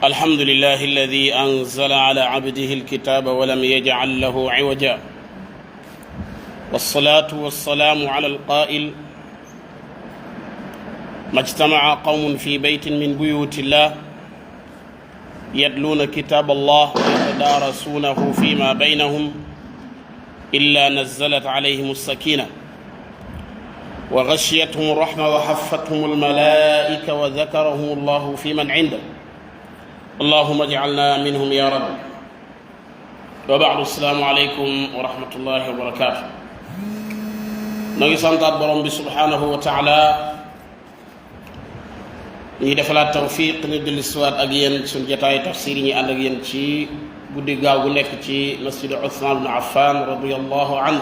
الحمد لله الذي أنزل على عبده الكتاب ولم يجعل له عوجا، والصلاة والسلام على القائل: ما اجتمع قوم في بيت من بيوت الله يتلون كتاب الله ويتدارسونه فيما بينهم إلا نزلت عليهم السكينة وغشيتهم الرحمة وحفتهم الملائكة وذكرهم الله في من عنده. اللهم اجعلنا منهم يا رب. وبعد، السلام عليكم ورحمة الله وبركاته. نغي سانتات بروم بي سبحانه وتعالى ñi defalaat tawfiq ni del suwat ak yeen sun jotaay tafsir ñi and ak yeen ci guddi gaaw gu nekk ci masjid Uthman ibn Affan radiyallahu anhu.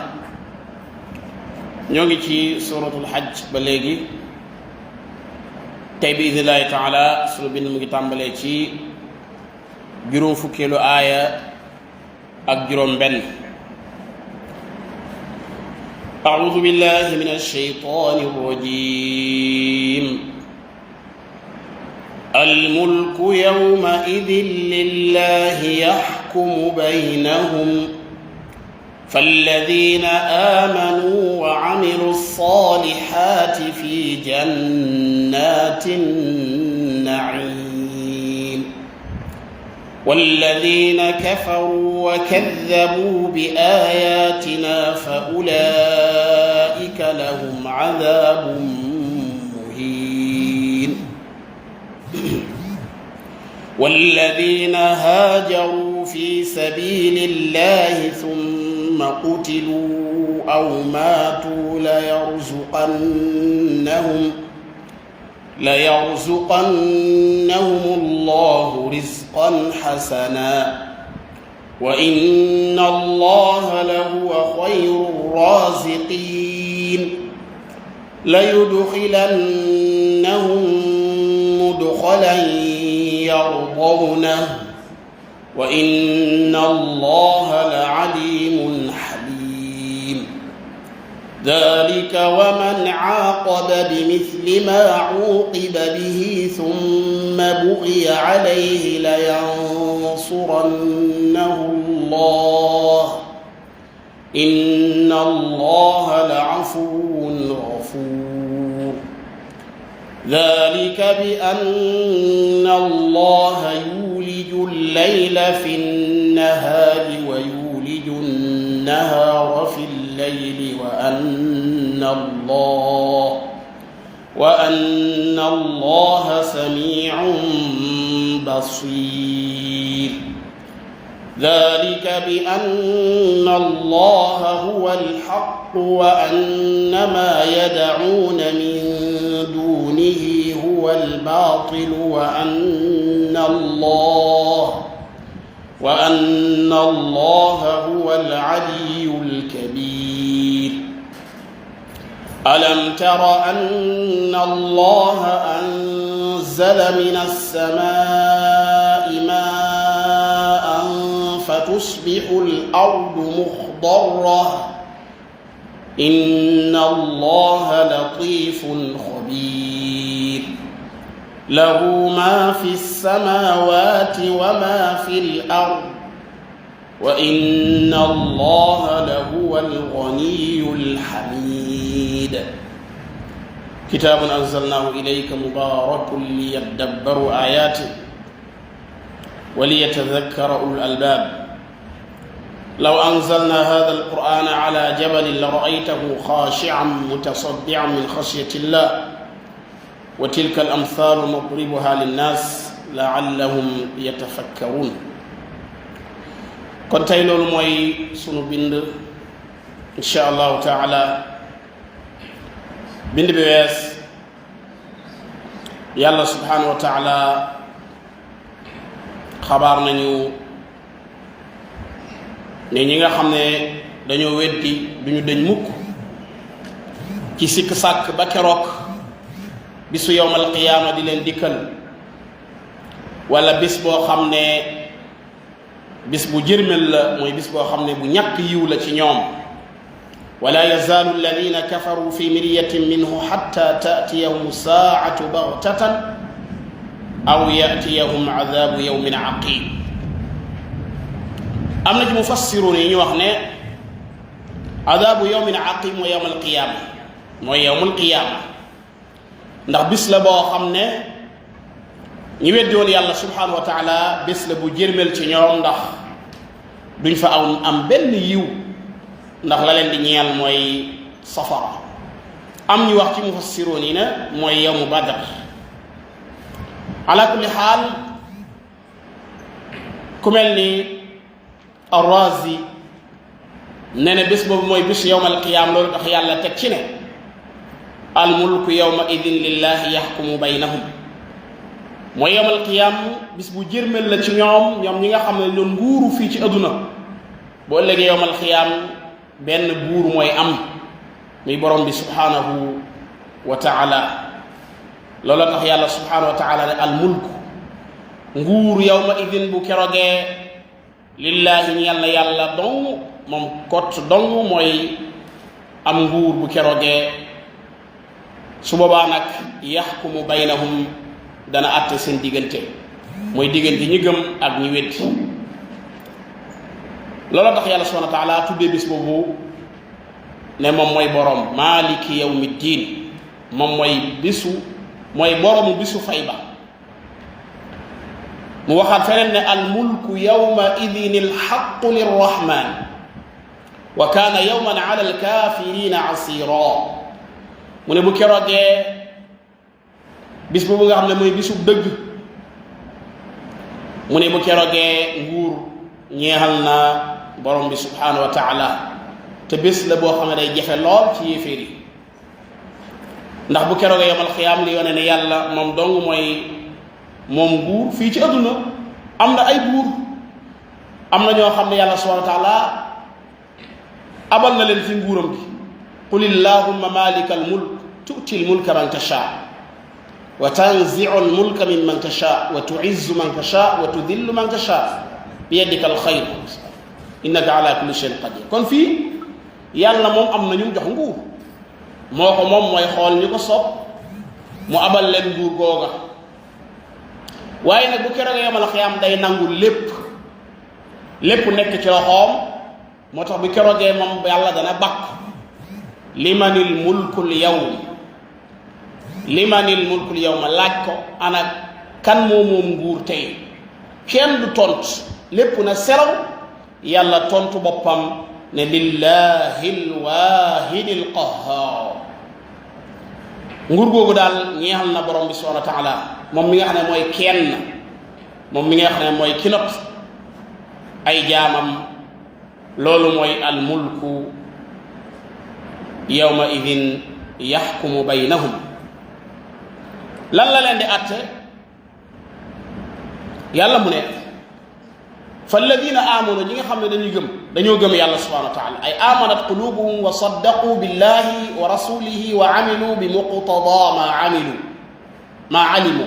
ñoo ngi ci suratul hajj ba léegi. tey bi idnillahi taala sunu bind mu ngi tàmbalee ci juróom fukkeelu aaya ak juróom benn. أعوذ بالله من الشيطان الرجيم. الملك يومئذ لله يحكم بينهم فالذين آمنوا وعملوا الصالحات في جنات النعيم والذين كفروا وكذبوا بآياتنا فأولئك لهم عذاب مهين. والذين هاجروا في سبيل الله ثم قتلوا أو ماتوا ليرزقنهم الله رزقا حسنا وإن الله لهو خير الرازقين. ليدخلنهم مدخلا يرضونه وإن الله لعليم حليم. ذلك ومن عاقب بمثل ما عوقب به ثم بغي عليه لينصرنه الله إن الله لعفو غفور. ذلك بأن الله يولج الليل في النهار ويولج النهار في الليل وأن الله سميع بصير. ذلك بأن الله هو الحق وأن ما يدعون من دونه هو الباطل وأن الله هو العلي الكبير. ألم تر أن الله أنزل من السماء ماء فتصبح الأرض مخضرة إن الله لطيف خبير. له ما في السماوات وما في الأرض وإن الله لهو الغني الحميد. كتاب أنزلناه إليك مبارك ليدبروا آياته وليتذكر أولو الألباب. لو أنزلنا هذا القرآن على جبل لرأيته خاشعا متصدعا من خشية الله وتلك الأمثال نضربها للناس لعلهم يتفكرون. kon tey loolu mooy sunu bind insha allahu taala. bind bi wees yàlla subhanahu wa taala xabaar nañu ne ñi nga xam ne dañoo weddi duñu dañ mukk ci sikk sàkk ba keroog bisu yowmal qiyaama di leen dikkal, wala bis boo xam ne bis bu jërmel la, mooy bis boo xam ne bu ñàkk yiw la ci ñoom. ولا يزال الذين كفروا في مرية منه حتى تأتيهم الساعة بغتة aw yatiyahum adabu yawmin aqim. am na ci mufassiruun yi ñu wax ne adabu yawmin aqim mooy yawmal qiyaama, mooy yawmal qiyaama, ndax bis la boo xam ne ñi weddi woon yàlla subhanahu wa taala bis la bu jërmel ci ñoom, ndax duñ fa am benn yiw, ndax la leen di ñeel mooy safara. am ñu wax ci mufassiroon yi ne mooy yawmu badr. ala kulli xaal ku mel ni Ar-Razi ne ne bés boobu mooy bisu yawmal qiyaam. loolu tax yàlla teg ci ne al mulku yawma idin lillahi yaxkumu baynahum, mooy yawmal qiyaam bis bu jërmel la ci ñoom ñi nga xam ne loolu nguuru fii ci adduna. boo ëllëgee yawmal qiyaam benn buur mooy am, muy borom bi subhanahu wa taala. loolu tax yàlla subhanahu wa taala ne al mulku nguur yawma idin bu kerogee lillahi ñeel na yàlla dong, moom kott dong mooy am nguur bu kerogee. su boobaa nag yaxkumu baynahum dana àtte seen diggante, mooy diggante ñi gëm ak ñi weddi. loolu tax yàlla subhanahu wa taala tuddee bis boobu ne moom mooy borom maliki yawmi diin, moom mooy boromu bisu fay ba. mu waxaat feneen ne al mulku yawma idin al xaqu lirrahman wa kaana yawman ala al kafirina asira. mu ne bu keroogee bis boobu nga xam ne mooy bisu dëgg, mu ne bu keroogee nguur ñeexal na borom bi subhanahu wa taala, te bés la boo xam ne day jafe lool ci yéeféer yi. ndax bu keroogee yawmal xiyaam li yone ne yàlla moom dong moom nguur fii ci adduna. am na ay buur, am na ñoo xam ne yàlla subhanahu wa taala abal na leen fi nguuram gi. qul illahumma malika al mulk tu'ti al mulka man tasha wa tanzi'u al mulka mimman tasha wa tu'izzu man tasha wa tudillu man tasha bi yadika al xayr innaka ala kulli shay'in qadir. kon fii yàlla moom am na ñu jox nguur, moo ko moom mooy xool ñu ko soob mu abal leen nguur googa. waaye nag bu keroog yawmal xiyaam day nangu lépp nekk ci loxoom. moo tax bu keroogee moom yàlla dana bàkk limanil mulkul yawma laaj ko ana kan moom nguur tey. kenn du tont, lépp na selaw. yàlla tontu boppam ne lillahi alwaahidi alqahhaar. nguur googu daal ñeexal na borom bi subhanahu wa taala, moom mi nga xam ne mooy kenn, moom mi nga xam ne mooy ki not ay jaamam. loolu mooy al mulku yawma idin yaxkumu baynahum. lan la leen di àtte? yàlla mu ne falladina amanu, ñi nga xam ne dañoo gëm yàlla subhanahu wa taala, ay amanat qulubuhum wa saddaqu billahi wa rasulihi wa amilu bi muqtada ma alimu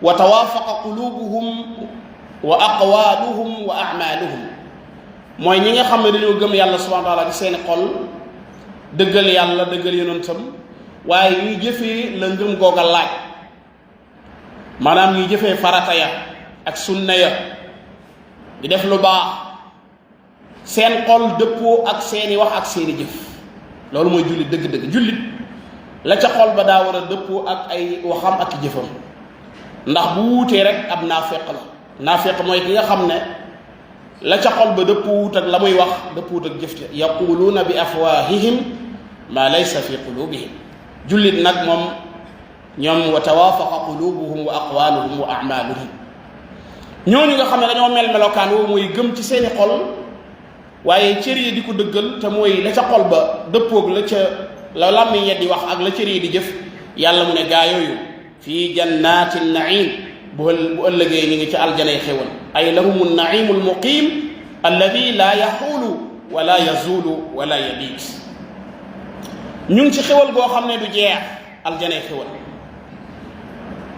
wa tawaafaqa qulubuhum wa aqwaluhum wa amaluhum. mooy ñi nga xam ne dañoo gëm yàlla subhanahu wa taala ci seeni xol, dëggal yàlla, dëggal yonentam, waaye ñuy jëfee la ngëm googa laaj. maanaam ñuy jëfee farata ya ak sunna ya, di def lu baax, seen xol dëppoo ak seeni wax ak seeni jëf. loolu mooy jullit dëgg-dëgg. jullit la ca xol ba daa war a dëppoo ak ay waxam ak jëfam, ndax bu wuutee rek ab naafeq la. naafeq mooy ki nga xam ne la ca xol ba dëppoowut ak la muy wax, dëppoowut ak jëf ca. yaquluuna bi afwaahihim ma laysa fi qulubihim. jullit nag moom ñoom wa tawaafaqa qulubuhum wa aqwaluhum wa amaluhum. ñooñu nga xam ne dañoo melokaan woowu mooy gëm ci seeni xol, waaye cër yi di ko dëggal, te mooy la ca xol ba dëppoog la làmmiñ ya di wax ak la cër yi di jëf. yàlla mu ne gaa yooyu fii jannaati naim, bu ëllëgee ñu ngi ci aljanay xéwal. ay lahumu naimu almuqim alladi laa yaxuulu wala yazulu wala yabiit. ñu ngi ci xéwal goo xam ne du jeex, aljanay xéwal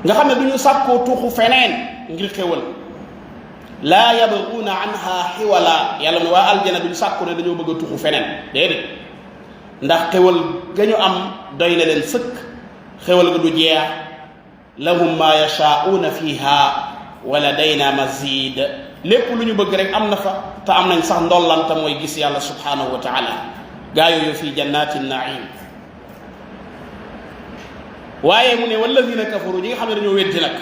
nga xam ne du ñu sàkkoo tuxu feneen ngir xéwal. laa yabguuna anha xiwala. yàlla mu ne waa aljana duñ sàkku ne dañoo bëgg a tuxu feneen, déedéet, ndax xéwal ga ñu am doy na leen sëkk. xéwal ga du jeex, lahum ma yashaa'uuna fiha wa ladayna mazid lépp lu ñu bëgg rek am na fa te am nañ sax ndollanta mooy gis yàlla subhanahu wa taala gaa yooyu fi jannati naim. waaye mu ne walladina kafaru ñi nga xam ne dañoo weddi nag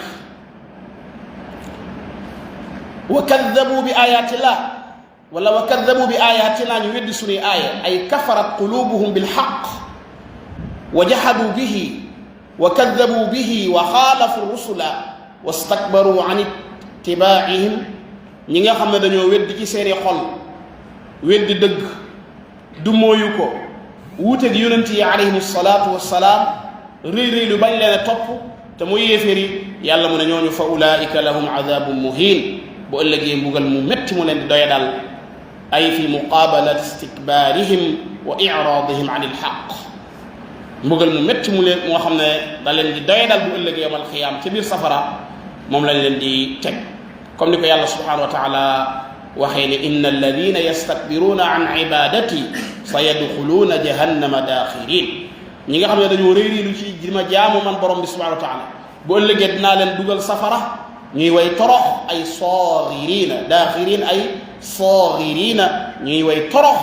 wa kaddabu bi ayatillah wala wa kaddabu bi ayatina ñu weddi suñuy aaya ay kafarat qulubuhum bilxaq wa jahadu bihi wa kaddabu bihi wa xaalafu rusula wastakbaru an ittibaihim ñi nga xam ne dañoo weddi ci seeni xol weddi dëgg du mooyu ko wuuteeg yonent yi alayhim salaatu wassalaam rëy rëy lu bañ leen a topp te muy yéeféer yi yàlla mu ne ñooñu fa ulaika lahum adabun muhin bu ëllëgee mbugal mu métti mu leen di doya dal ay fi muqabalati istikbarihim wa iradihim an ilxaq mbugal mu métti mu leen moo xam ne da leen di doya dal bu ëllëgee yawmal xiyaam ci biir safara moom lañ leen di teg comme ni ko yàlla subhanahu wa taala waxee ne inna alladina yastakbiruna an ibadati sa yadxuluuna jahannama daaxirin ñi nga xam ne dañoo réyriilu ci di ma jaamu man borom bi subhanahu wa taala bu ëllëgee dinaa leen dugal safara ñuy way torox ay saagiriina daaxirin ay saagiriina ñuy way torox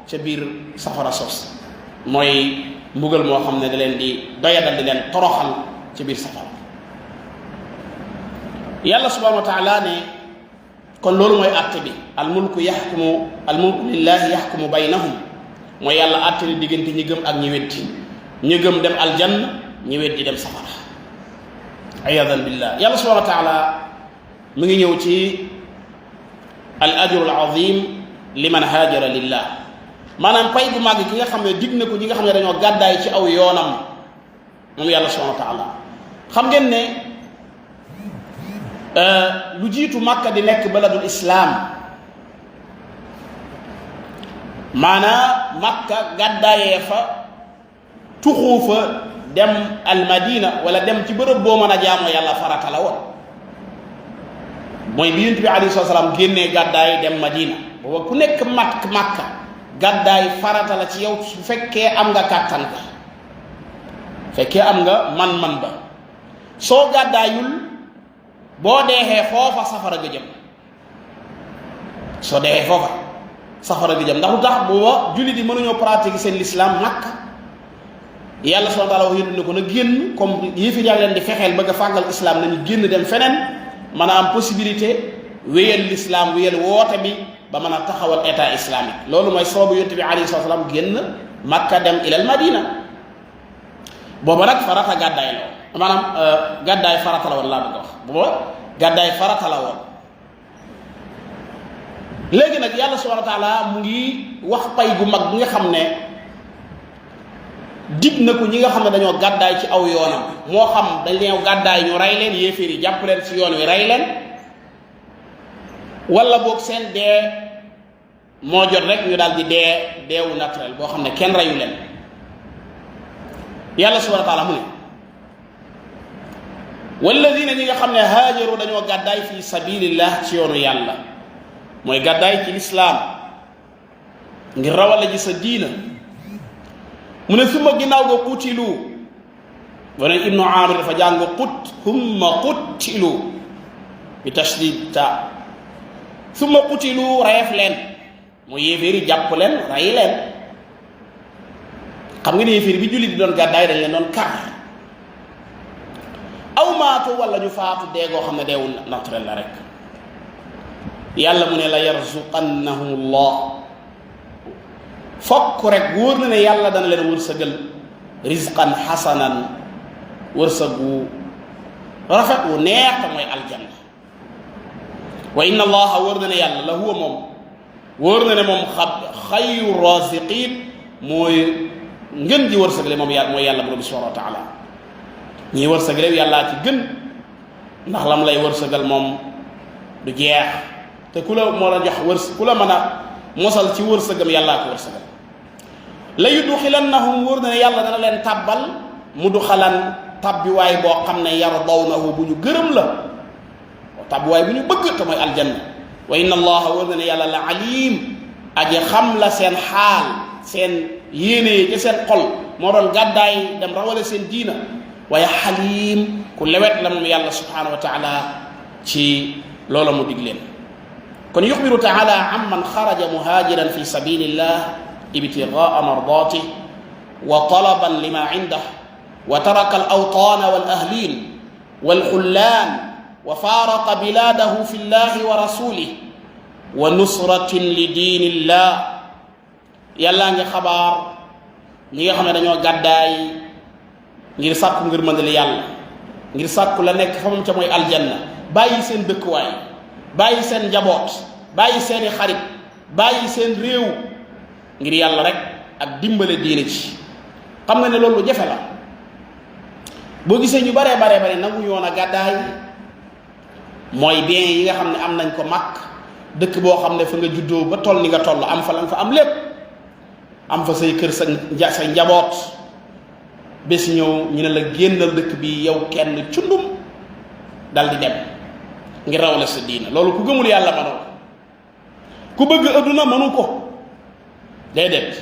ca biir safara sos mooy mbugal moo xam ne da leen di doyadal di leen toroxal ca biir safara. yàlla subhanahu wa taala ne kon loolu mooy àtte bi almulku lillahi yaxkumu baynahum mooy yàlla àtte ni diggante ñi gëm ak ñi weddi ñi gëm dem aljanna ñi weddi dem safara ayadan billah. yàlla subhanahu wa taala mu ngi ñëw ci al ajru al azim liman haajara lillah maanaam pay bu màgg ki nga xam ne dig na ko ñi nga xam ne dañoo gàddaay ci aw yoonam moom yàlla subhanahu wa taala. xam ngeen ne lu jiitu Makka di nekk baladul islaam maanaam Makka gàddaayee fa tuxu fa dem almadina wala dem ci bërëb boo mën a jaamoo yàlla farata la woon mooy bi Yonent bi alayhi salaam génnee gàddaay dem Madina booba ku nekk Makka gàddaay farata la ci yow su fekkee am nga kàttan ba fekkee am nga man-man ba soo gàddaayul boo deexee foofa safara ga jëm soo deexee foofa safara ga jëm ndax lu tax booba jullit yi mënuñoo pratiquer seen l'islam Makka yàlla subhanahu wa taala wax yónni ne ko na génn comme yéefi yaa leen di fexeel bëgg a fàggal islam nañu génn dem feneen mën a am possibilité wéyal l'islam wéyal woote bi ba mën a taxawal état islamique loolu mooy soobu Yonent bi alayhi salaam génn Makka dem ilal Madina booba nag farata gàddaay la woon maanaam gàddaay farata la woon laa bëgg a wax booba gàddaay farata la woon. léegi nag yàlla subhanahu wa taala mu ngi wax pay gu mag bi nga xam ne dig na ko ñi nga xam ne dañoo gàddaay ci aw yoonam moo xam dañ leen gàddaay ñu rey leen yéeféer yi jàpp leen ci yoon wi rey leen wala boog seen dee moo jot rek ñu daal di dee deewu naturel boo xam ne kenn reyu leen. yàlla subhanahu wa taala mu ne walladina ñi nga xam ne haajaru dañoo gàddaay fi sabilillah ci yoonu yàlla mooy gàddaay ci lislaam ngir rawale ji sa diina mu ne summa ginnaaw ga qutilu wane ibnu amir dafa jàng humma qutilu bi tashdid ta summa qutilu reef leen mooy yéeféeri jàpp leen rey leen xam nga ne yéeféeri bi jullit di doon gàddaay dañ leen doon kar aw maatu wala ñu faatu deegoo xam ne deewu naturel la rek yàlla mu ne la yarzuqannahum allah fokk rek wóor na ne yàlla dana leen wërsëgal rizqan xasanan wërsëgu rafet wu neex te mooy aljanna wa inna allaha wóor na ne yàlla la huwa moom wóor na ne moom xayru raziqin mooy ngën ji wërsëgale moom yàlla mooy yàlla borom bi subhanahu wa taala ñii wërsëgale yàllaa ci gën ndax lam lay wërsëgal moom du jeex te ku la moo la jox wërs ku la mën a mosal ci wërsëgam yàllaa ko wërsëgal la yudxilannahum wóor na ne yàlla dana leen tàbbal mu du xalan tabbiwaay boo xam ne yardawnahu bu ñu gërëm la tabbiwaay bu ñu bëgg te mooy aljanna wa inna allaha wóor na ne yàlla la alim aji xam la seen xaal seen yéene yi ci seen xol moo doon gàddaay dem rawale seen diina waaye xaliim ku lewet la moom yàlla subhanahu wa taala ci loola mu dig leen. kon yuxbiru taala amman xaraja muhaajiran fi sabilillah ibtigaa mardatih wa talaban lima indah wa taraka al awtaana wal ahlin wal xullaan wa faaraqa bilaadahu fi llahi wa rasulih wa nusratin li diinillah. yàllaa ngi xabaar ñi nga xam ne dañoo gàddaay ngir sàkku ngir mëndali yàlla, ngir sàkku la nekk fa moom ca mooy aljanna, bàyyi seen dëkkuwaay, bàyyi seen njaboot, bàyyi seeni xarit, bàyyi seen réew ngir yàlla rek ak dimbale diine ci. xam nga ne loolu jafe la. boo gisee ñu baree nangu yoon a gàddaay mooy bien yi nga xam ne am nañ ko mag dëkk boo xam ne fa nga juddoo ba toll ni nga toll, am fa la nga fa am lépp, am fa say kër sa njaboot. bés ñëw ñu ne la génnal dëkk bi yow kenn cundum dal di dem ngir rawale sa diina. loolu ku gëmul yàlla mënu ko, ku bëgg adduna mënu ko déedéet.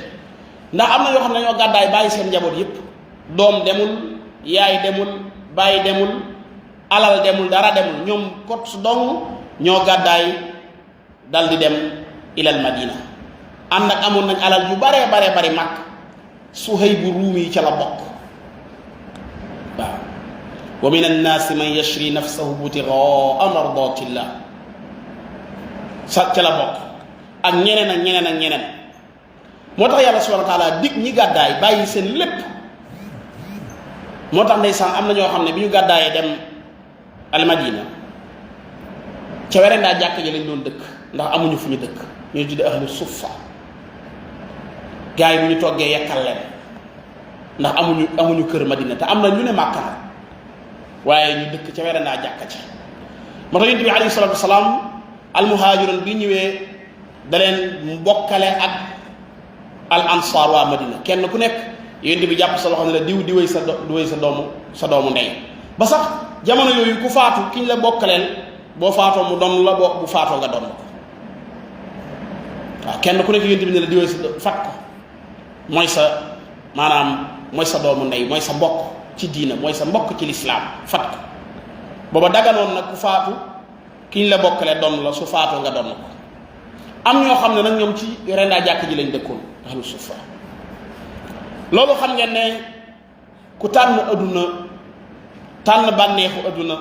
ndax am na yoo xam ne ñoo gàddaay bàyyi seen njaboot yépp, doom demul, yaay demul, bàyyi demul, alal demul, dara demul, ñoom kot su dong ñoo gàddaay dal di dem ilal madina. ànd ak amoon nañ alal yu baree bari mag. Suhayb Ruumi yi ca la bokk. waaw wa min annaasi man yashri nafsahu butigaa mardatillah sa ca la bokk ak ñeneen. moo tax yàlla subhanahu wa taala dig ñi gàddaay bàyyi seen lépp. moo tax ndeysaan am na ñoo xam ne bi ñu gàddaayee dem almadina ca werendaa jàkk ji lañ doon dëkk ndax amuñu fu ñu dëkk. ñu tudde ahlu suffa. gaa yi bu ñu toggee yekkal leen ndax amuñu kër madina te am na ñu ne màkka na waaye ñu dëkk ca werendaa jàkka ca. moo tax yonent bi alayhi salaatu wasalaam almuhaajiroon bi ñëwee da leen bokkale ak al ansaar waa madina. kenn ku nekk yonent bi jàpp sa loxo ne la diw di wéy sa doomu ndey. ba sax jamono yooyu ku faatu kiñ la bokkaleel boo faatoo mu doon la bu faatoo nga doon ko. waaw kenn ku nekk yonent bi ne la di wéy sa fat ko mooy sa doomu ndey, mooy sa mbokk ci diina, mooy sa mbokk ci lislaam, fat ko. booba daganoon nag ku faatu kiñ la bokkale doon la, su faatoo nga doon ko. am ñoo xam ne nag ñoom ci rendaa jàkk ji lañ dëkkoon ahlu suffa. loolu xam ngeen ne ku tànn adduna, tànn bànneexu adduna,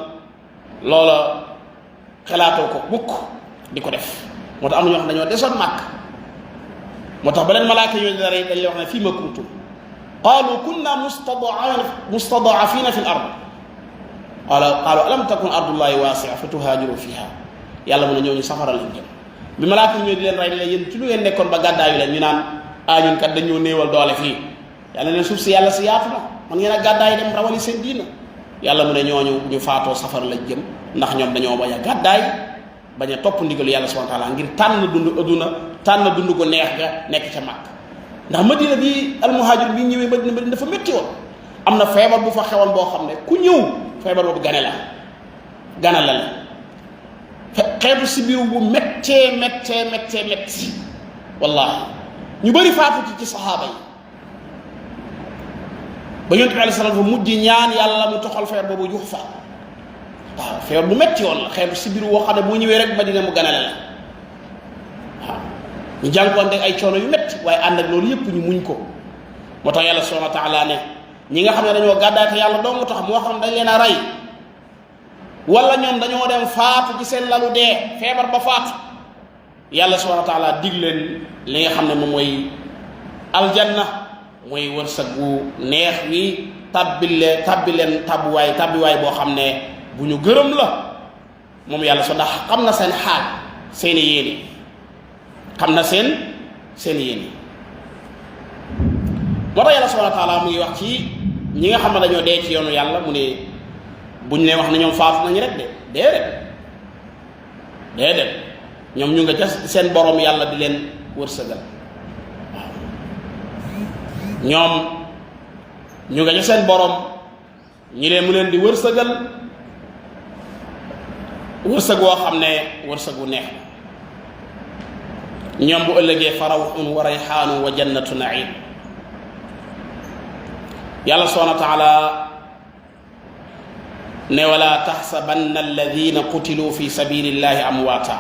loola xalaatoo ko bukk di ko def. moo tax am na ñoo xam ne dañoo desoon màkk. moo tax ba leen malaaka yooyu dara dañ lay wax ne fii ma kuntum qaalu kunna mustadafina fi l ard qaalu alam takun ardullahi waasia fa tuhaajiru fiha. yàlla mu ne ñooñu safara lañ jëm. bi malaaka ñooy di leen rey ne yéen ci lu ngeen nekkoon ba gàddaayu leen ñu naan ñun kat dañoo néewal doole fii. yàlla ne suuf si yàlla si yaatu na, man ngeen a gàddaay dem rawali seen diina. yàlla mu ne ñooñu ñu faatoo safara lañ jëm ndax ñoom dañoo bañ a gàddaay, bañ a topp ndigalu yàlla subhanahu wa taala ngir tànn dund adduna, tànn dund ko neex ga nekk ca màkk. ndax madina bi almuhaajir bi ñëwee madina dafa métti woon. am na feebar bu fa xewoon boo xam ne ku ñëw feebar boobu gane la xeetu si biir bu méttee wallahi ñu bëri faatu ci saxaaba yi. ba yonent bi alayhi salaam fa mujj ñaan yàlla mu toxal feebar boobu juux fa. waaw feebar bu metti woon la, xeetu si biir woo xam ne boo ñëwee rek madina mu ganale la. waaw ñu jànkuwante ay coono yu métti waaye ànd ak loolu yëpp ñu muñ ko. moo tax yàlla subhanahu wa taala ne ñi nga xam ne dañoo gàddaay te yàlla dong tax, moo xam dañ leen a rey wala ñoom dañoo dem faatu ci seen lalu dee, feebar ba faatu, yàlla subhanahu wa taala dig leen li nga xam ne moom mooy aljanna, mooy wërsëg bu neex wi tabbi leen tabbiwaay boo xam ne bu ñu gërëm la moom yàlla so ndax xam na seen xaal, seeni yéene, xam na seen yéene. moo tax yàlla subhanahu wa taala mu ngi wax ci ñi nga xam ne dañoo dee ci yoonu yàlla, mu ne buñ ne wax ne ñoom faatu nañu rek déedéet ñoom ñu nga ca seen borom yàlla di leen wërsëgal. waaw ñoom ñu nga ca seen borom mu leen di wërsëgal wërsëg woo xam ne wërsëg wu neex ñoom bu ëllëgee farawxun wa rayxaanu wa jannatu naim. yàlla subhanahu wa taala ne wala taxsabanna alladina qutiluu fi sabilillahi amwaata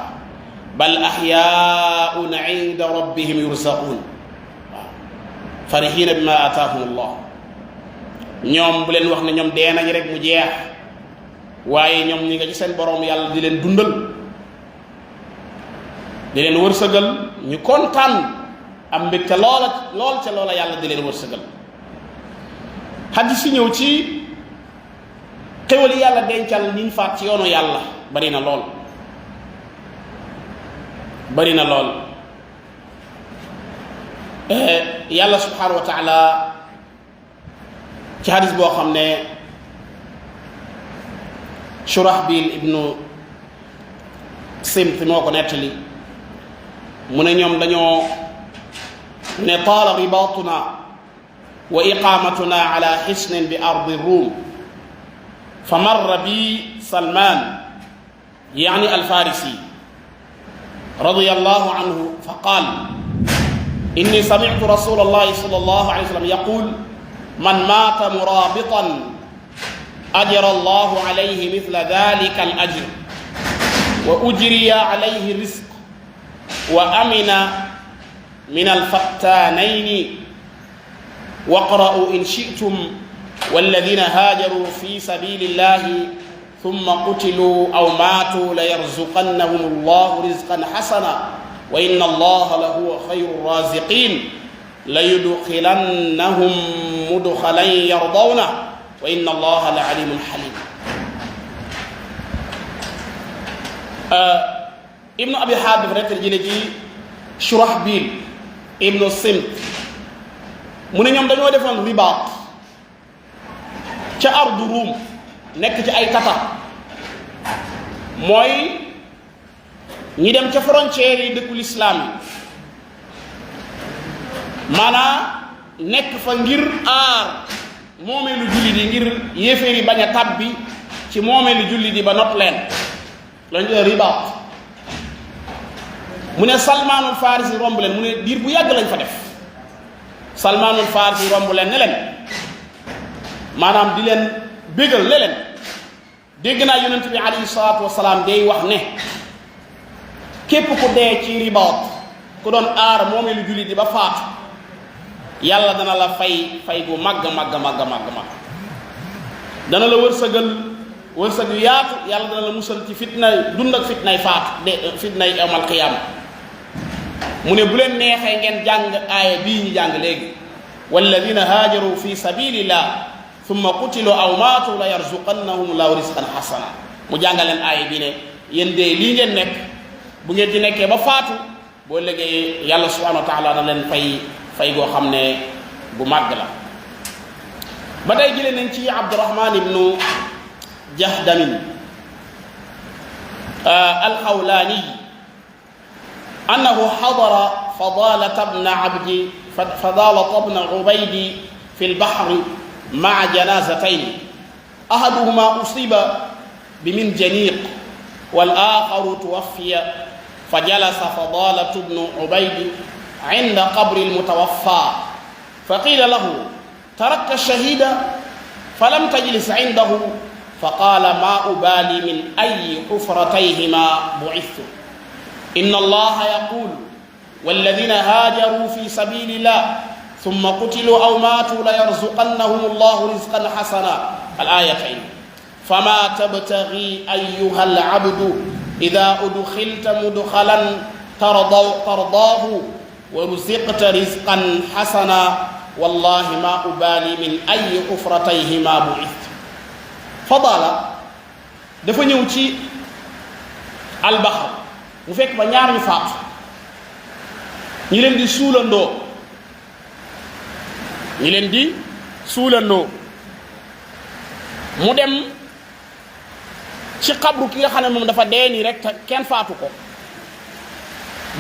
bal axyaun inda rabbihim yurzaquun waaw farihina bima ataahum allah ñoom bu leen wax ne ñoom dee nañ rek mu jeex waaye ñoom ñi nga ci seen borom yàlla di leen dundal di leen wërsëgal ñu kontaan am mbégte lool ca loola yàlla di leen wërsëgal xadis si ñëw ci xéwal yi yàlla dencal niñ faat ci yoonu yàlla bari na lool yàlla subhanahu wa taala ci xadis boo xam ne Shurahbil ibnu Simt moo ko nettali mu ne ñoom dañoo ne taala ribaatuna wa iqaamatuna ala xisnin bi ardi ruum fa marra bi Salman yaani alfarisi radiyallahu anhu fa qaal inni sami'tu rasulallahi sallallahu alayhi wa sallam yaqul man maata muraabitan ajra allahu alayhi mithla dhalika al ajr wa ujriya alayhi rizq wa amina min alfattanayni waqra'u in shi'tum walladhina hajaru fi sabilillahi thumma qutilu aw matu layarzuqannahum allahu rizqan hasana wa inna allaha lahuwa khayru raziqin layudkhilannahum mudkhalan yardawna wa inna allaha la alimun halim. ibnu abi haadib rek jële ci Shurahbil ibnu Simt mu ne ñoom dañoo defoon ribaat ca ardu Ruum nekk ci ay tata mooy ñi dem ca frontière yi dëkkul islaam yi maanaa nekk fa ngir aar moomeelu jullit yi ngir yéeféer yi bañ a tàbbi ci moomeelu jullit yi ba not leen lañu dee ribaat mu ne Salmaanul Farisi romb leen mu ne diir bu yàgg lañ fa def Salmaanul Farisi romb leen ne leen maanaam di leen bégal ne leen dégg naa yonent bi alayhi salaatu wasalaam day wax ne képp ku dee ci ribaat ku doon aar moomeelu jullit yi ba faatu yàlla dana la fay gu màgg dana la wërsëgal wërsëg yu yaatu yàlla dana la musal ci fitna dund ak fitnay faatu fitnay yawmal qiyaama mu ne bu leen neexee ngeen jàng aaya bii ñu jàng léegi walladina haajaru fi sabilillah thumma qutilu aw maatu la yarzuqannahum llahu rizqan hasana mu jàngaleen aaya bi ne yéen de lii ngeen nekk bu ngeen ci nekkee ba faatu boo léegi yàlla subhanahu wa taala na leen fay goo xam ne bu màgg la. ba tey jëlee nañ ci Abdurahman ibnu Jahdamin alxawlaani annahu xadara Fadaalata bna Ubaydi fi lbaxri maa janaazatayn ahaduhuma usiba biminjaniiq wal aaxaru tuwaffiya fa jalasa Fadaalatu bnu Ubaydi inda qabri almutawaffaa fa qiila lahu tarakta ash-shahiida falam tajlis indahu fa qaala maa ubaali min ayyi xufratayhimaa bu'ithtu inna allaha yaquulu walladina haajaruu fi sabilillah thumma qutiluu aw maatuu la yarzuqannahum allahu rizqan hasana al-aayatayn famaa tabtaghii ayyuha al-abdu idaa udkhilta mudkhalan tardaahu wa ruziqta rizqan hasana wallahi maa ubaali min ayyi xufratayhimaa bu'ithtu. Fadaala dafa ñëw ci albaxar mu fekk ba ñaar ñu faatu ñi leen di suulandoo mu dem ci xabru ki nga xam ne moom dafa dee nii rek kenn faatu ko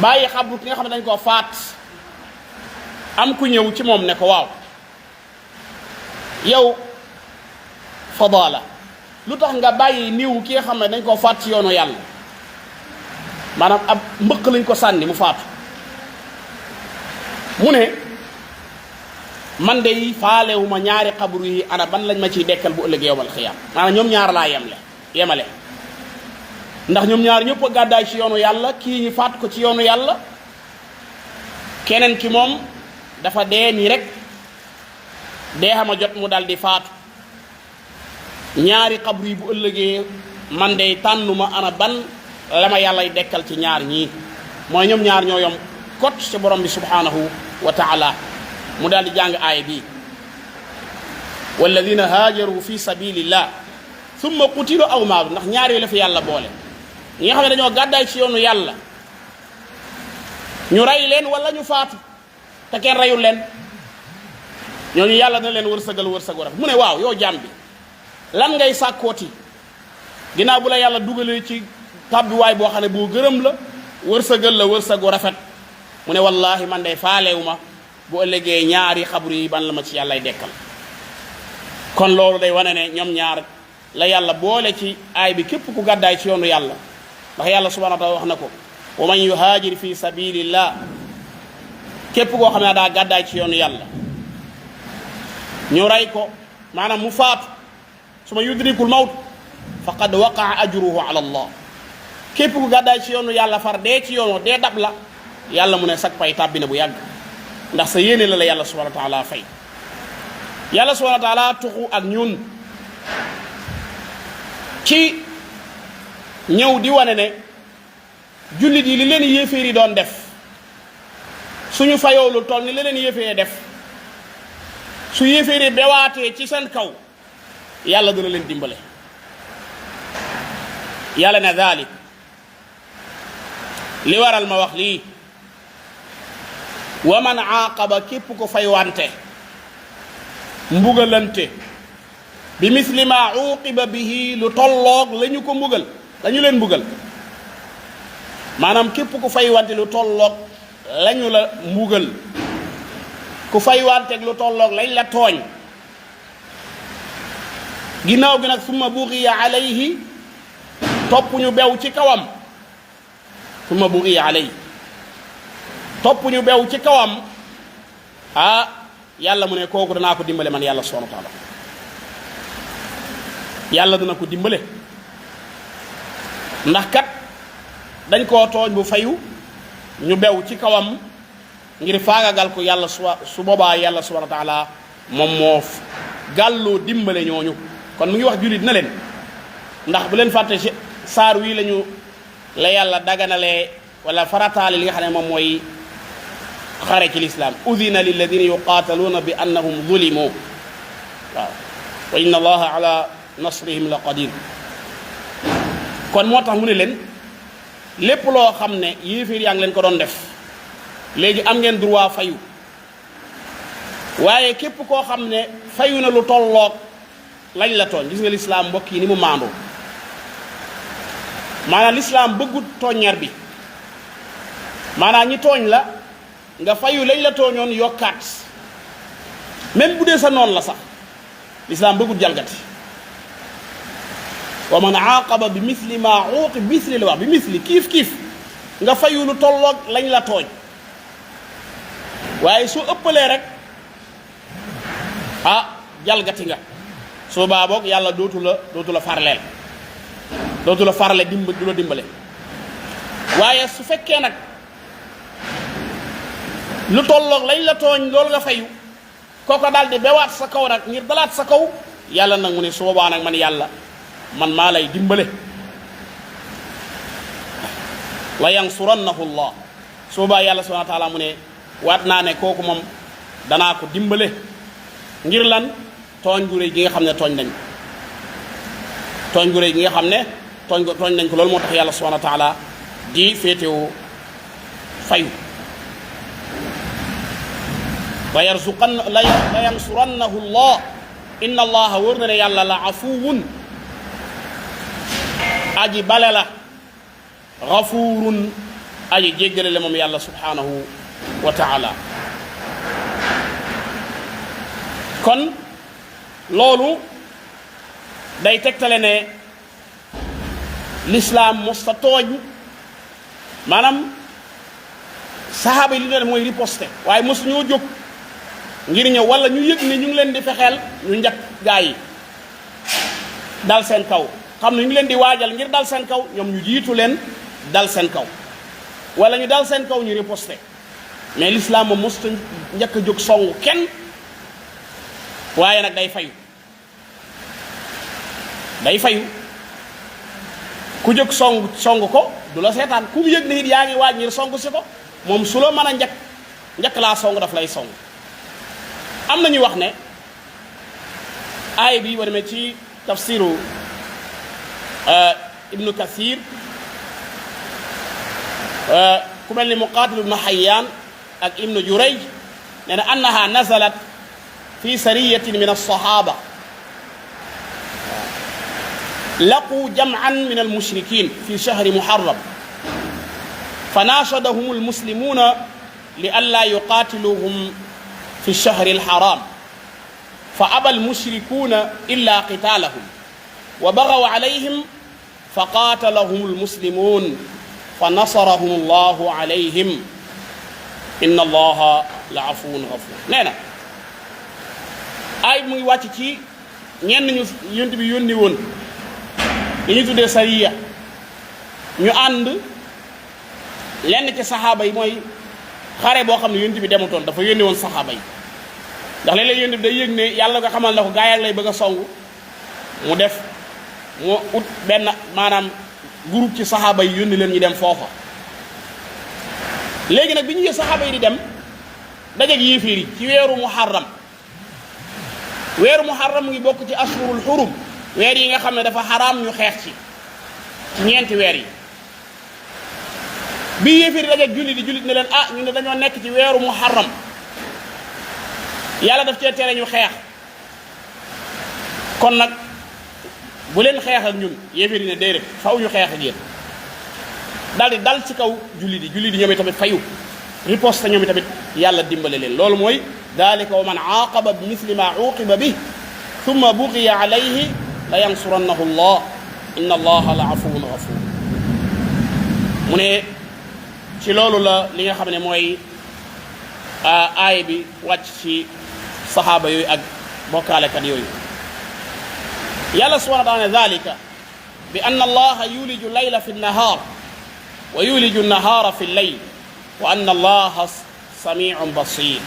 bàyyi xabru ki nga xam ne dañ koo faat am ku ñëw ci moom ne ko waaw yow Fadaala lu tax nga bàyyi niiw ki nga xam ne dañ koo faat ci yoonu yàlla maanaam ab mbëq lañ ko sànni mu faatu mu ne man de faalewuma ñaari xabru yi ana ban lañ ma ciy dekkal bu ëllëgee yowmal xiyaam maanaam ñoom ñaar laa yemale ndax ñoom ñaar ñëpp a gàddaay ci yoonu yàlla kii ñi faat ko ci yoonu yàlla keneen ki moom dafa dee nii rek dee xama jot mu dal di faatu ñaari xabru yi bu ëllëgee man de tànnuma ana ban la ma yàllay dekkal ci ñaar ñii mooy ñoom ñaar ñoo yom kot ci borom bi subhanahu wa taala mu daal di jàng aaya bii walladina haajaru fi sabilillah thumma qutilu aw maatu ndax ñaar yooyu la fi yàlla boole ñi nga xam ne dañoo gàddaay ci yoonu yàlla ñu rey leen wala ñu faatu te kenn reyul leen ñooñu yàlla dana leen wërsëgal wërsëg rafet mu ne waaw yow jaam bi lan ngay sàkkooti ginnaaw bu la yàlla dugalee ci tàbbiwaay boo xam ne boo gërëm la wërsëgal la wërsëgu rafet mu ne wallahi man de faalewu ma bu ëllëgee ñaari xabru yi ban la ma ci yàllay dekkal kon loolu day wane ne ñoom ñaar la yàlla boole ci aay bi képp ku gàddaay ci yoonu yàlla ndax yàlla subhanahu wa taala wax na ko wa man yuhaajir fi sabilillah képp koo xam ne daa gàddaay ci yoonu yàlla ñu rey ko maanaam mu faatu suma yudrikul mawt faqad waqaa ajruhu ala allah képp ku gàddaay ci yoonu yàlla far dee ci yoonu dee dab la yàlla mu ne sag pay tàbbi na bu yàgg ndax sa yéene la yàlla subhanahu wa taala fay yàlla subhanahu wa taala tuxu ak ñun ci ñëw di wane ne jullit yi li leen yéeféer yi doon def suñu fayoo lu toll ni li leen yéeféer def su yéeféer yi bewaatee ci seen kaw yàlla dina leen dimbale yàlla ne daalik li waral ma wax lii wa man aaqaba képp ko faywante mbugalante bi misli ma uqiba bihi lu tolloog la ñu ko mbugal dañu leen mbugal maanaam képp ku faywante lu tolloog lañu la mbugal ku faywanteeg lu tolloog lañ la tooñ ginnaaw gi nag summa bughiya alayhi topp ñu bew ci kawam summa bughiya alayhi topp ñu bew ci kawam yàlla mu ne kooku danaa ko dimbale man yàlla subhanahu wa taala yàlla dana ko dimbale ndax kat dañ koo tooñ bu fayu ñu bew ci kawam ngir faagagal ko yàlla su boobaa yàlla subhanahu wa taala moom moo gàlloo dimbale ñooñu kon mu ngi wax jullit na leen ndax bu leen fàtte ci saar wii lañu la yàlla daganalee wala farataale li nga xam ne moom mooy xare ci lislaam udina lilladina yuqaataluuna bi annahum zulimu waaw wa inna allaha ala nasrihim la qadir kon moo tax mu ne leen lépp loo xam ne yéeféer yaa ngi leen ko doon def léegi am ngeen droit fayu waaye képp koo xam ne fayu na lu tolloog lañ la tooñ gis nga lislaam mbokk yi ni mu maandoo maanaam lislaam bëggut tooññar bi maanaam ñi tooñ la nga fayu lañ la tooñoon yokkaat même bu dee sa noonu la sax lislaam bëggut jalgati wa man aaqaba bi misli ma uuqi misli la wax bi misli kiif kiif nga fayu lu tolloog lañ la tooñ waaye su ëppalee rek jalgati nga soo baa boog yàlla dootu la farleel dootu la farle du la dimbale waaye su fekkee nag lu tolloog lañ la tooñ loolu nga fayu kooko daal di bewaat sa kaw nag ngir dalaat sa kaw yàlla nag mu ne su boobaa nag man yàlla man maa lay dimbale la yansurannahu llah su boobaa yàlla subhanahu wa taala mu ne waat naa ne kooku moom danaa ko dimbale ngir lan tooñ gu réy gi nga xam ne tooñ nañ ko tooñ gu réy gi nga xam ne tooñ nañ ko loolu moo tax yàlla subhanahu wa taala di féetewoo fayu la yansurannahu llah inna allaha wóor na ne yàlla la afuwun aji bale la gafurun aji jéggale la moom yàlla subhanahu wa taala kon loolu day tegtale ne lislaam mos ta tooñ maanaam sahaaba yi li ñu def mooy riposte waaye mosu ñoo jóg ngir ñëw wala ñu yëg ne ñu ngi leen di fexeel ñu njëkk gaa yi dal seen kaw xam ne ñu ngi leen di waajal ngir dal seen kaw ñoom ñu jiitu leen dal seen kaw wala ñu dal seen kaw ñu riposte mais l'islam moom mosta njëkk a jóg songu kenn waaye nag day fayu ku jóg song ko du la seetaan ku mu yëg ne it yaa ngi waaj ngir song si ko moom su la mën a njëkk laa song daf lay song am na ñu wax ne aay bi boo demee ci tafsiru ibnu kathir ku mel ni muqatil ibnu hayyan ak ibnu jurayj nee na annaha nazalat fi sariyatin min alsahaba laqu jam'an min almushrikin fi shahri muharram fanashadahum almuslimuna li an la yuqatiluhum في الشهر الحرام فأبى المشركون إلا قتالهم وبغوا عليهم فقاتلهم المسلمون فنصرهم الله عليهم إن الله لعفو غفور نينا ay mu ngi wàcc ci ñenn ñu yonent bi yónni woon li ñu tuddee sariya ñu ànd lenn ci saxaaba yi mooy xare boo xam ne yonent bi demutoon dafa yónni woon saxaaba yi ndax léeg-léeg yonent bi day yëg ne yàlla nga xamal na ko gaa yaa lay bëgg a songu mu ut benn maanaam groupe ci saxaaba yi yónni leen ñu dem foofa léegi nag bi ñu yëg saxaaba yi di dem dajeeg yéeféer yi ci weeru muharram mu ngi bokk ci ashurul xurum weer yi nga xam ne dafa xaraam ñu xeex ci ñeenti weer yi bi yéeféer yi dajeeg jullit ne leen ñu ne dañoo nekk ci weeru muharram yàlla daf cee tere ñu xeex kon nag bu leen xeex ak ñun yéeféer yi ne déedéet faw ñu xeex ak yéen daldi dal ci kaw jullit yi ñoom tamit fayu riposte ñoom tamit yàlla dimbale leen loolu mooy dalika wa man aaqaba bi misli ma uqiba bi thumma buqiya alayhi la yansurannahu allah inna allaha la afuwun ghafur mu ne ci loolu la li nga xam ne mooy aay bi wàcc ci saxaaba yooyu ak bokkaalekat yooyu yàlla subhanahu wa taala ne dalika bi anna allaha yuliju layla fi nnahaar wa yuliju nnahaara fi llayl wa anna allaha samiun basir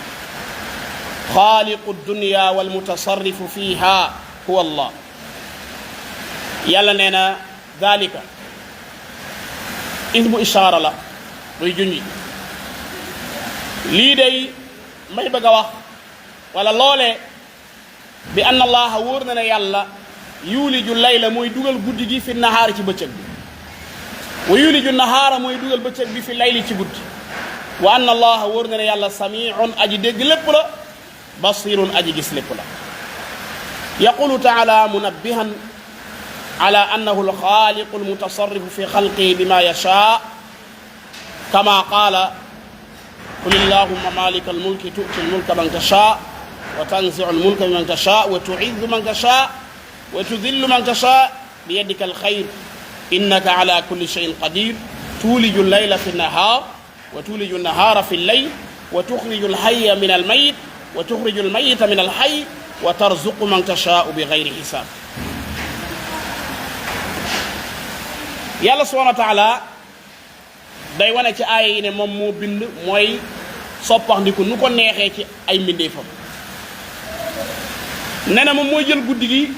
xaaliqu dunya walmutasarrifu fiha huwa allah yàlla nee na dalika ismu ishaara la muy junji lii day may bëgg a wax wala loolee bi anna allaha wóor na ne yàlla yuliju layla mooy dugal guddi gi fi nahaar ci bëccëg bi wa yuliju nahaara mooy dugal bëccëg bi fi layli ci guddi wa anna allaha wóor na ne yàlla samiun aji dégg lépp la basirun aji gis lépp la yaqulu taala munabbihan ala annahu alxaaliqu almutasarrifu fi xalqihi bima yashaa kama qaala qul illahumma malika almulki tu'ti almulka man tashaa wa tanzi'u almulka mimman tashaa wa tu'izzu man tashaa wa tudillu man tashaa biyadika alxayr innaka ala kulli shay'in qadir tuliju allayla fi nnahaar wa tuliju nnahaara fi llayl wa tuxriju alhayya min almayit wa tuxriju almayita min alhayy wa tarzuqu man tashaa bi gayri hisaab yàlla subhanahu wa taala day wane ci aaya yi ne moom moo bind mooy soppaxndiku nu ko neexee ci ay mbindeefam nee na moom mooy jël guddi gi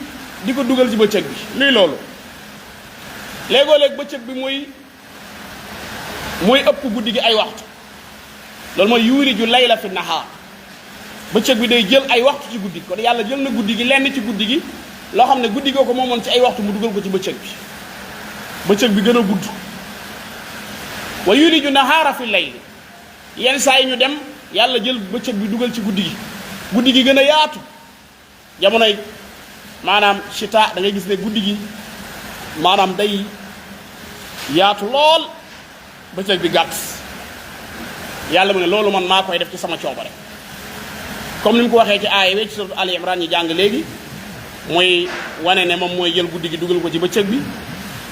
di ko dugal ci bëccëg bi luy loolu léegoo-léeg bëccëg bi mooy ëpp guddi gi ay waxtu loolu mooy yuuliju layla fi nahaar bëccëg bi day jël ay waxtu ci guddi gi kon yàlla jël na guddi gi lenn ci guddi gi loo xam ne guddi goo ko moomoon ci ay waxtu mu dugal ko ci bëccëg bi gën a gudd wa yuliju nahaara fi layli yenn saa yi ñu dem yàlla jël bëccëg bi dugal ci guddi gi gën a yaatu jamonoy maanaam chita da ngay gis ne guddi gi maanaam day yaatu lool bëccëg bi gàtt yàlla mu ne loolu man maa koy def ci sama coobare comme ni mu ko waxee ci aaya we ci suratu Ali Imran ñi jàng léegi mooy wane ne moom mooy jël guddi gi dugal ko ci bëccëg bi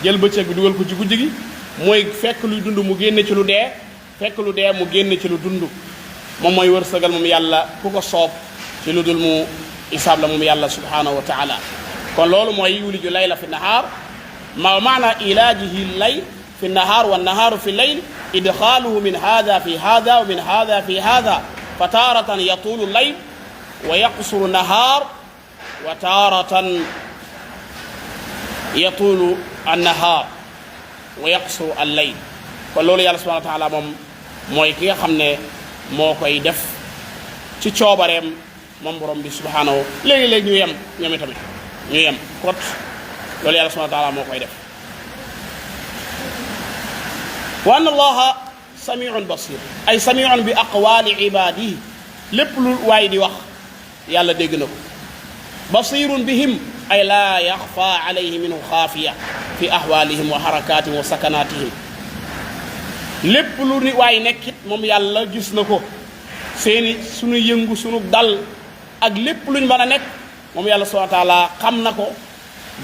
jël bëccëg bi dugal ko ci guddi gi mooy fekk luy dund mu génne ci lu dee fekk lu dee mu génne ci lu dund moom mooy wërsëgal moom yàlla ku ko soob ci lu dul mu isaab la moom yàlla subhanahu wa taala kon loolu mooy yuliju layla fi nahaar ma maana ilaajihi lay fi nahaar wa nahaaru fi layl idxaaluhu min hada fi hada wa min hada fi hada fa taaratan yatuulu layl wa yaqsuru nahaar wa taaratan yatuulu annahaar wa yaqsuru al-layl kon loolu yàlla subhanahu wa taala moom mooy ki nga xam ne moo koy def ci coobareem moom borom bi subhanahu léegi-léegi ñu yem ñoom itamit ñu yem kot loolu yàlla subhanahu wa taala moo koy def wa anna allaha samiun basir ay samiun bi aqwali ibadihi lépp lu waay di wax yàlla dégg na ko basirun bihim ay laa yaxfa alayhi minhu xaafiya fi ahwalihim wa harakatihim wa sakanatihim lépp lu ni waay nekkit moom yàlla gis na ko seeni sunu yëngu sunu dal ak lépp luñ mën a nekk moom yàlla subhanahu wa taala xam na ko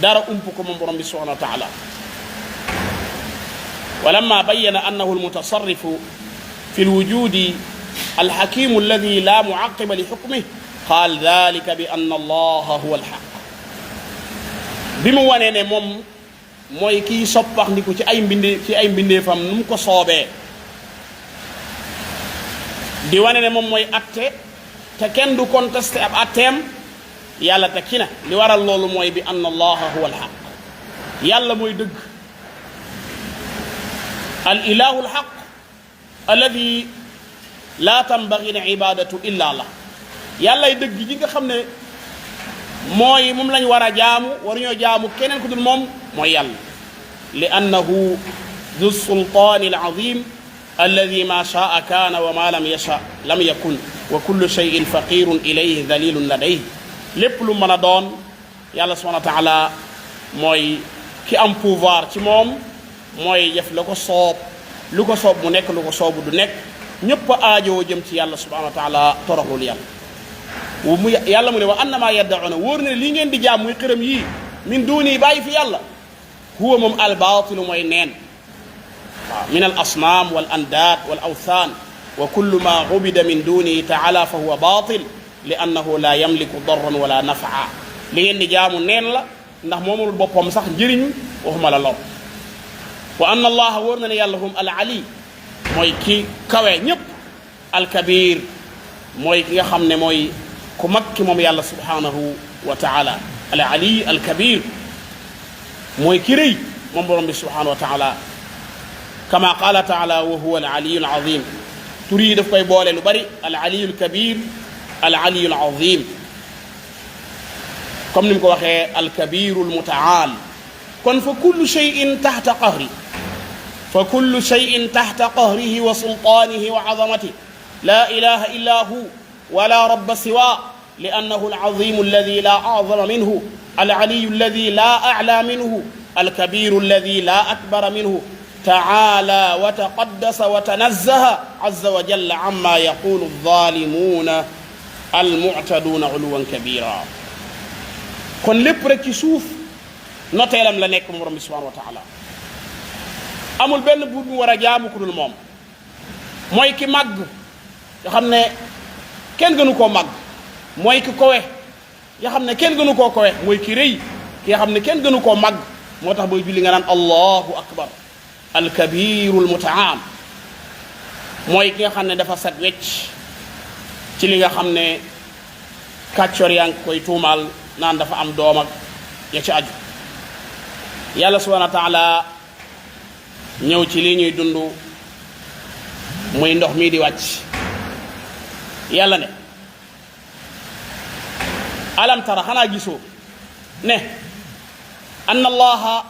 dara ump ko moom borom bi subhanahu wa taala wa lamma bayyana annahu almutasarrifu fi alwujudi alhakimu alladi la muaqiba li hukmihi qaal dalika bi anna allaha huwa alhaq bi mu wanee ne moom mooy kiy soppax ndiku ci ay mbindeefam nu mu ko soobee di wane ne moom mooy atte te kenn du contesté ab atteem yàlla te ki na li waral loolu mooy bi anna allaha huwa alhaq yàlla mooy dëgg al ilahu alhaq alladi la tambagi ne ibadatu illa allah yàllay dëgg ji nga xam ne mooy moom lañ war a jaamu waruñoo jaamu keneen ku dul moom mooy yàlla li annahu du sultaani alazim alladi ma shaa kaana wa ma lam yasha lam yakun wa kullu cheyin faqirun ilayhi dalilun ladayhi lépp lu mën a doon yàlla subhanahu wa taala mooy ki am pouvoir ci moom mooy def la ko soob lu ko soob mu nekk lu ko soobu du nekk ñëpp a aajowoo jëm ci yàlla subhanahu wa taala toroxlul yàlla yàlla mu ne wa annama yad'una wóor na ne lii ngeen di jaam muy xërëm yii min duuni bàyyi fi yàlla huwa moom albaatilu mooy neen waaw min al asnaam wal andaad wal awthaan wa kullu ma ubida min dunihi taala fa huwa baatil li annahu la yamliku darran wala nafaa li ngeen di jaamu neen la ndax moomul boppam sax njëriñu waxuma la lor wa anna allaha wóor na ne yàlla hum al ali mooy ki kawe ñëpp al kabir mooy ki nga xam ne mooy ku mag ki moom yàlla subhanahu wa taala al ali al kabir mooy ki rëy moom borom bi subhanahu wa taala kama qala taala wa huwa al aliyu al azim tur yi daf koy boole lu bari al aliyu al kabir al aliyu al azim comme ni mu ko waxee al kabiru al mutaal kon fa kullu cheyin taxta qahri fa kullu cheyin taxta qahrihi wa sultaanihi wa azamatihi la ilaha illa hu wala rabba siwa li annahu alazimu alladi la acdama minhu alcaliyu alladi la aclaa minhu alkabiru alladi la akbara minhu taala wa taqaddasa wa tanazzaha azza wa jalla amma yaqulu alzalimuna almuctaduuna uluwan kabira kon lépp rek ci suuf noteelam la nekk moom borom bi subhanahu wa taala amul benn buur bu war a jaamu ku dul moom mooy ki màgg nga xam ne kenn gënu koo màgg mooy ki kowe nga xam ne kenn gënu koo kowe mooy ki rëy ki nga xam ne kenn gënu koo màgg moo tax booy julli nga naan allahu akbar alkabiru almutaal mooy ki nga xam ne dafa set wecc ci li nga xam ne kàccor yaa ngi koy tuumaal naan dafa am doom ak ya ci aju yàlla subhanahu wa taala ñëw ci lii ñuy dund muy ndox mii di wàcc yàlla ne alam tara xanaa gisoo ne anna allaha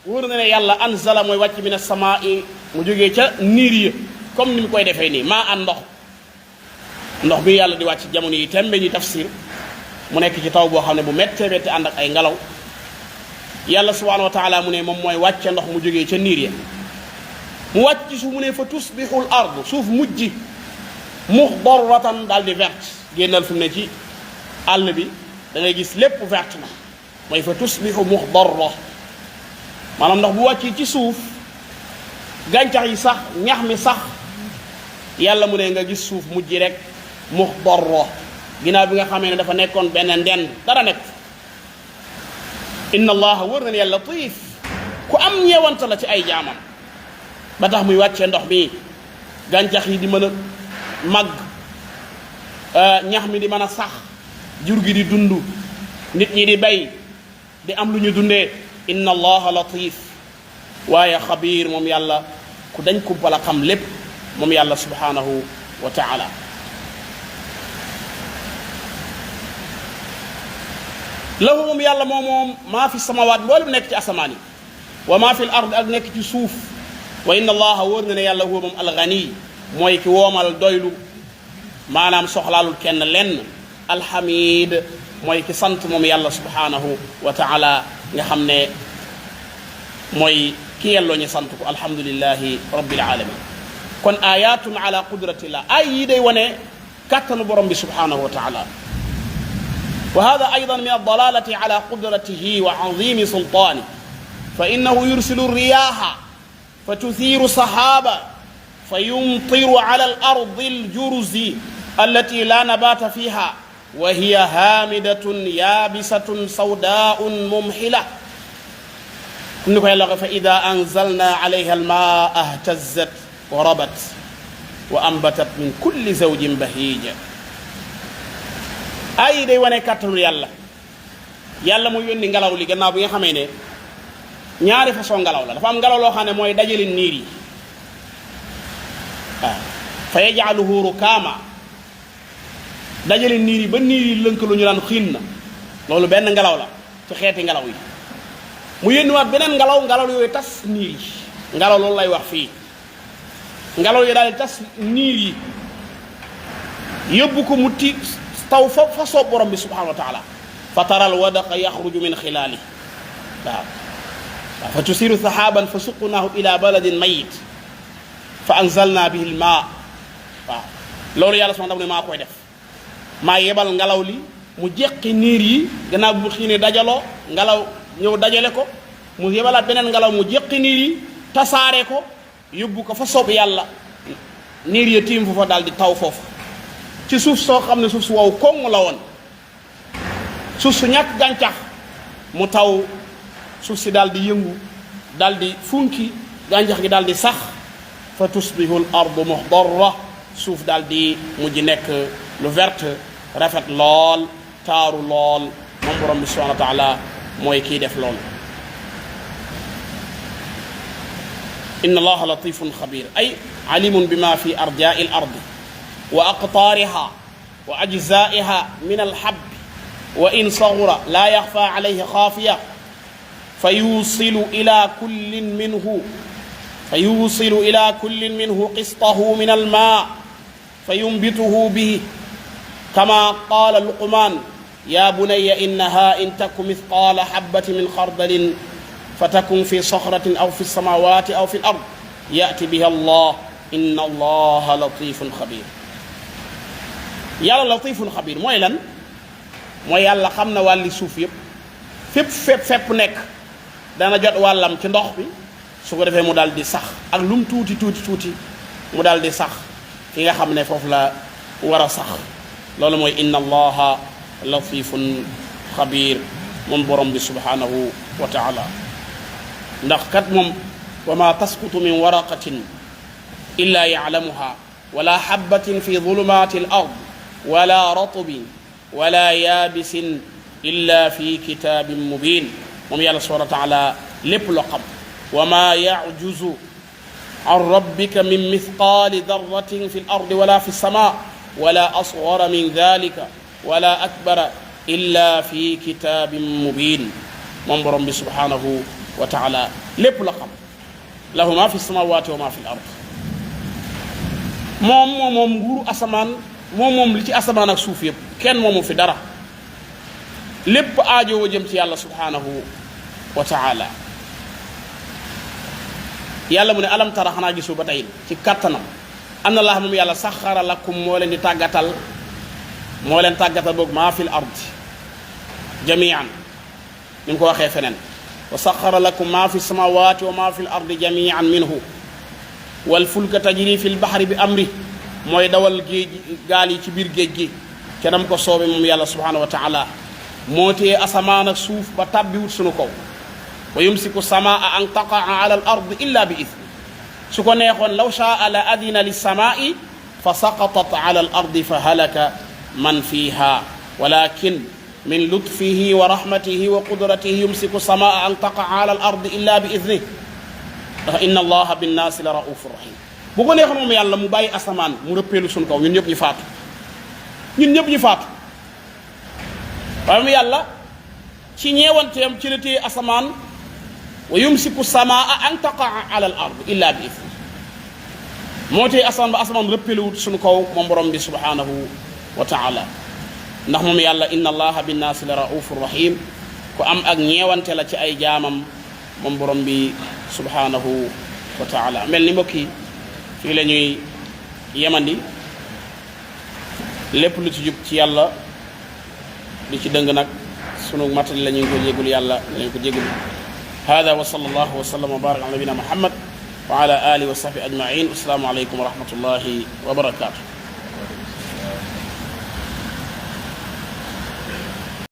wóor na ne yàlla anzala mooy wàcc min as-samaa'i mu jógee ca niir yi comme ni mu koy defee nii maa an ndox bi yàlla di wàcc jamono yi tembe ñi tafsir mu nekk ci taw boo xam ne bu méttee méttee ànd ak ay ngelaw yàlla subhanahu wa taala mu ne moom mooy wàcce ndox mu jógee ca niir ya mu wàcc ci suuf mu ne fa tusbihul ardu suuf mujj muxdarratan daal di verte génnal fi mu ne ci àll bi da ngay gis lépp verte na mooy fa tusbihu muxdarra maanaam ndox bu wàcc ci suuf gàncax yi sax ñax mi sax yàlla mu ne nga gis suuf mujj rek muxdarra ginnaaw bi nga xamee ne dafa nekkoon benn ndend dara nekk. inna allaha wër na ne yàlla latiif ku am ñeewante la ci ay jaamam ba tax muy wàccee ndox mi gàncax yi di mën a màgg, ñax mi di mën a sax, jur gi di dund, nit ñi di bay di am lu ñu dundee. inna allaha latif waaye xabiir moom yàlla ku dañ kumpa la xam lépp moom yàlla subhanahu wa taala. lahu moom yàlla moom maa fi samawaat mboolem nekk ci asamaan yi wa maa fi l ard ak nekk ci suuf. wa inna allaha wóor na ne yàlla huwa moom alghani mooy ki woomal doylu maanaam soxlaalul kenn lenn. alhamid mooy ki sant moom yàlla subhanahu wa taala nga xam ne mooy ki yelloo ñu sant ko. alhamdulillahi rabbil alamin. kon ayatun ala qudratillah ay yi day wane kàttanu borom bi subhanahu wa taala. wa hada aydan min aldalalati ala qudratihi wa azimi sultani fa innahu yursilu riyaha fa tuthiru sahaba fa yumtiru ala al ardi aljurzi allati la nabata fiha wa hiya hamidatun yabisatun sawdaun mumhila. ni ko yàlla fa ida anzalna alayha almaa ahtazzat wa rabat wa ambatat min kulli zawjin bahija. ay day wane kàttanu yàlla. yàlla mu yónni ngelaw li gannaaw bi nga xamee ne ñaari façon ngelaw la. dafa am ngelaw loo xam ne mooy dajale niir yi waaw fa yaj'aluhu rukaama dajale niir yi ba niir yi lënkalu ñu daan xiin na loolu benn ngelaw la ci xeeti ngelaw yi. mu yónniwaat beneen ngelaw yooyu tas niir yi. ngelaw loolu lay wax fii. ngelaw yi daal di tas niir yi yóbbu ko mu ti taw fa soob borom bi subhanahu wa taala. fa taral wadaqa yaxruju min xilaali waaw fa tusiru saxaaban fa suqnaahu ila baladin mayit fa anzalna bihi lmaa waaw loolu yàlla subhanahu ne maa koy def. maa yebal ngelaw li mu jeqi niir yi gannaaw bu xiinee dajaloo ngelaw ñëw dajale ko mu yebalaat beneen ngelaw mu jeqi niir yi tasaare ko yóbbu ko fa soob yàlla. niir ya tiim foofa daal di taw foofu ci suuf soo xam ne suuf su wow koŋŋ la woon, suuf su ñàkk gàncax. mu taw suuf si daal di yëngu daal di funki gàncax gi daal di sax. fa tusbihu l ardu muxdarra suuf daal di mujj nekk lu verte rafet lool taaru lool. moom borom bi subhanahu wa taala mooy kii def loolu. inna allaha latifun xabir ay alimun bima fi arjai l ardi wa aqtaariha wa ajzaiha min alhabbi wa in saghura la yaxfa alayhi xaafiya fa yusilu ila kullin minhu qistahu min almaa fa yumbituhu bihi kama qaala luqman ya bunayya innaha in taku mithqala habati min xardalin fa takun fi saxratin aw fi samawati aw fi l ard yati biha allah inna allaha latifun xabir. yàlla latifun xabir mooy lan? mooy yàlla xam na wàlli suuf yëpp fépp nekk dana jot wàllam ci ndox bi su ko defee mu daal di sax ak lum tuuti mu daal di sax fi nga xam ne foofu la war a sax. loolu mooy inna allaha latifun xabir moom borom bi subhanahu wa taala. ndax kat moom wa ma tasqutu min waraqatin illa ya'lamuha wala habatin fi zulumati al ard wala ratbin wala yaabisin illa fi kitabin mubin. moom yàlla subhanahu wa taala lépp loo xam. wa ma yajuzu an rabbika min mithqali darratin fi l ardi wala fi lsama wala asgara min dalika wala akbara illa fi kitabin mubin. moom borom bi subhanahu wa taala lépp la xam. lahu ma fi samawati wa ma fi l ard. moom nguuru asamaan moom li ci asamaan ak suuf yëpp kenn moomu fi dara. lépp aajowoo jëm ci yàlla subhanahu wa taala. yàlla mu ne alam tara xanaa gisu ba tey ci kattanam anna allah moom yàlla saxara lakum moo leen di tàggatal boog maa fi l ard jamian ni mu ko waxee feneen wa saxara lakum maa fi samawati wa maa fi l ardi jamian minhu wal fulka tajri fi l bahri bi amri mooy dawal géej gaal yi ci biir géej gi kenam ko soobe moom yàlla subhanahu wa taala moo tee asamaan ak suuf ba tàbbiwut sunu kaw wa yumsiku samaa an taqaa ala al ard illa bi idni su ko neexoon law shaa la adina lissamaa'i fa saqatat ala al ardi fa halaka man fiha walakin min lutfihi wa rahmatihi wa qudratihi yumsiku samaa an taqaa ala al ard illa bi idni ndax inna allaha binnaasi la raufur rahim bu ko neexoon moom yàlla mu bàyyi asamaan mu rëppeelu sunu kaw ñun ñëpp ñu faatu ñun ñëpp ñu faatu waaye mu yàlla ci ñeewanteem ci la téye asamaan wa yumsiku samaa an taqaa ala al ard illa bi idni moo téye asamaan ba asamaan rëppeeluwut sunu kaw moom borom bi subhanahu wa taala ndax moom yàlla inna allaha binnaasi la raufur rahim ku am ak ñeewante la ci ay jaamam moom borom bi subhanahu wa taala mel ni mbokk yi fii la ñuy yemandi lépp lu ci jub ci yàlla li ci dëng nag sunu matali la ñu ko jégul yàlla lañ ko jégul hada wa sallallahu wa sallam wa baraka ala nabina muhammad wa ala alihi wa sahbi ajmain assalaamu aleykum wa rahmatullahi wa barakatuh